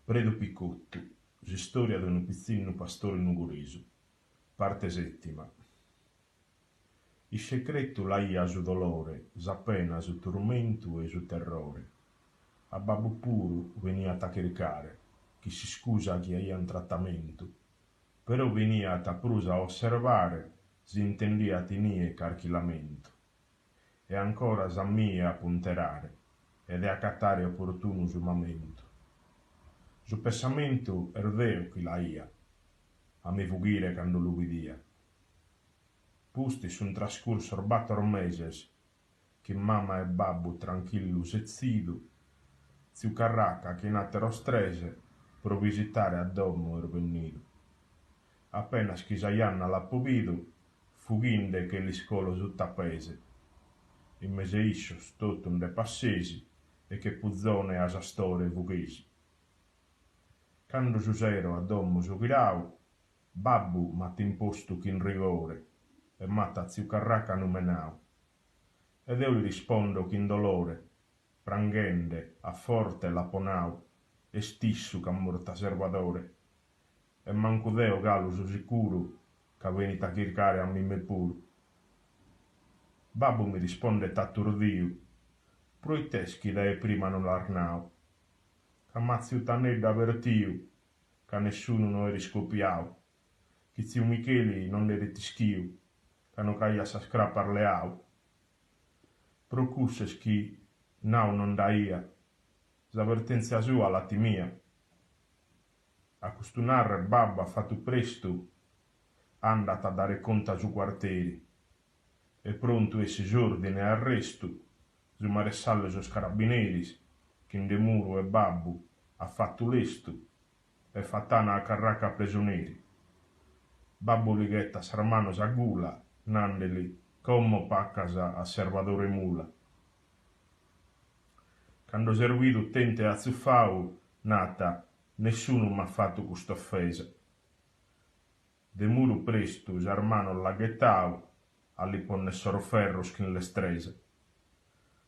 Predu Picottu, s'istòria de unu pitzinnu pastore nugoresu. Parte sètima. Iscecretu l'aia su dolore, sa pena, su turmentu e su terrore. A babbu puru beniat a chircare, chin s'iscusa chi aian tratamentu, però beniat prus a osservare si intendiat inie carchi lamentu. E ancoras a mie a punterare e de acatare oportunu su mamentu. Su pessamentu est deo chi l'aia, a mi fughire cando lu bidia. Pustis sun trascursos bator meses chin mama e babbu tranchillu setzidu, tziu Carraca chin àteros tres pro visitare a domo est bennidu. Apenas chi sa janna l'apo bidu, fughinde che lis colo suta pese. In mes'e issos totu nde passesi e che puzone a s'astore fughesi. Cando su sero a domo so ghirau, babbu m'at impostu chin rigore e m'at a tziu Carraca numenau. E deo li rispondo chin dolore, pranghende, a forte l'apo nau, est issu ch'at mortu a Serbadore. E mancu deo galu so sicuru ca benit a chircare a mime puru. Babbu mi rispondet aturdiu, Proit'est chi dae prima no l'as nau? Ca m'at tziu Taneddu avertiu ca nessunu no eret iscopiau, chi tziu Micheli no nd'eret ischiu ca no ch'aiat sas crapas leau. Pro cussu est chi nau no nd'aia, s'avertèntzia sua la timia. A custu narrer babbu at fatu prestu, andat a dare contu a su cuarteri e prontu essit s'ordine 'e arrestu, su maressallu 'e sos carabineris chin Demuru e babbu at fatu lestu e fat'ana a Carraca presoneri. Babbu li ghetat sas manos a gula nandeli como pacas a Serbadore Mula. Cando s'est bidu tentu e atzufau, nat, Nessunu m'at fatu cust'ofesa. Demuru prestu sas manos l'at ghetau a li ponner sos ferros chin lestresa.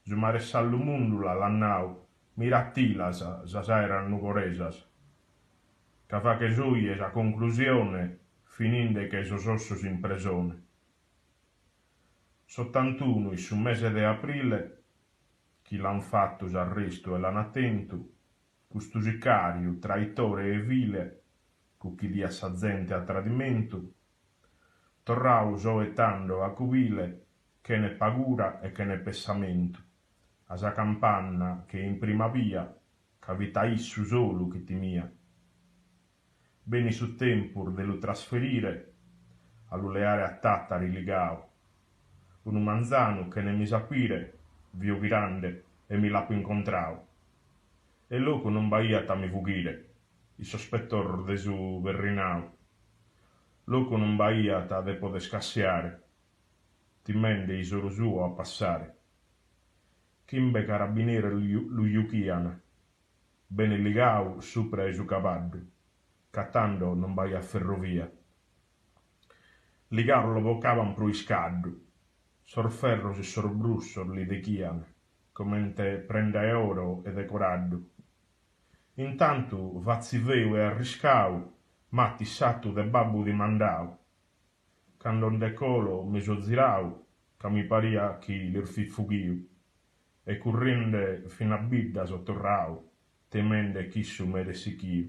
Su maressallu Mundula l'at nau, Miratilas sas aeras nugoresas, ca faghes oje sa conclusione finindeche sos ossos in presone. S'otantunu in su mese de aprile chi l'an fatu s'arrestu e l'ana tentu, custu sicariu traitore e vile ch'ucchidiat sa zente a tradimentu, torrau soe tando a cubile chene pagura e chene pessamentu, a sa campanna che in prima bia ca fit a issu solu chi timia. Benit su tempus de lu trasferire, a lu leare a Tàtari ligau. Unu manzanu chene mi sapire, fio ghirande e mi l'apo incontrau. E locu non b'aiat a mi fughire, in sos petorros de su Berrinau. Locu non b'aiat de poder scassiare, timende i's'oru suo a passare. Chimbe carabineris lu juchian, Bene ligau supra 'e su cabaddu, ca tando non b'aiat ferrovia. Ligaos lu bocaban pro iscaddu, sos ferros in sos brussos li dechian, comente prenda 'e oro e de coraddu. Intantu fatzi feu e arriscau m'at s'atu de babbu dimandau. Cando nde colo mi so zirau ca mi pariat chi lis fit fughiu. E currende fin'a bidda so torrau, timende ch'issu m'eret sichiu.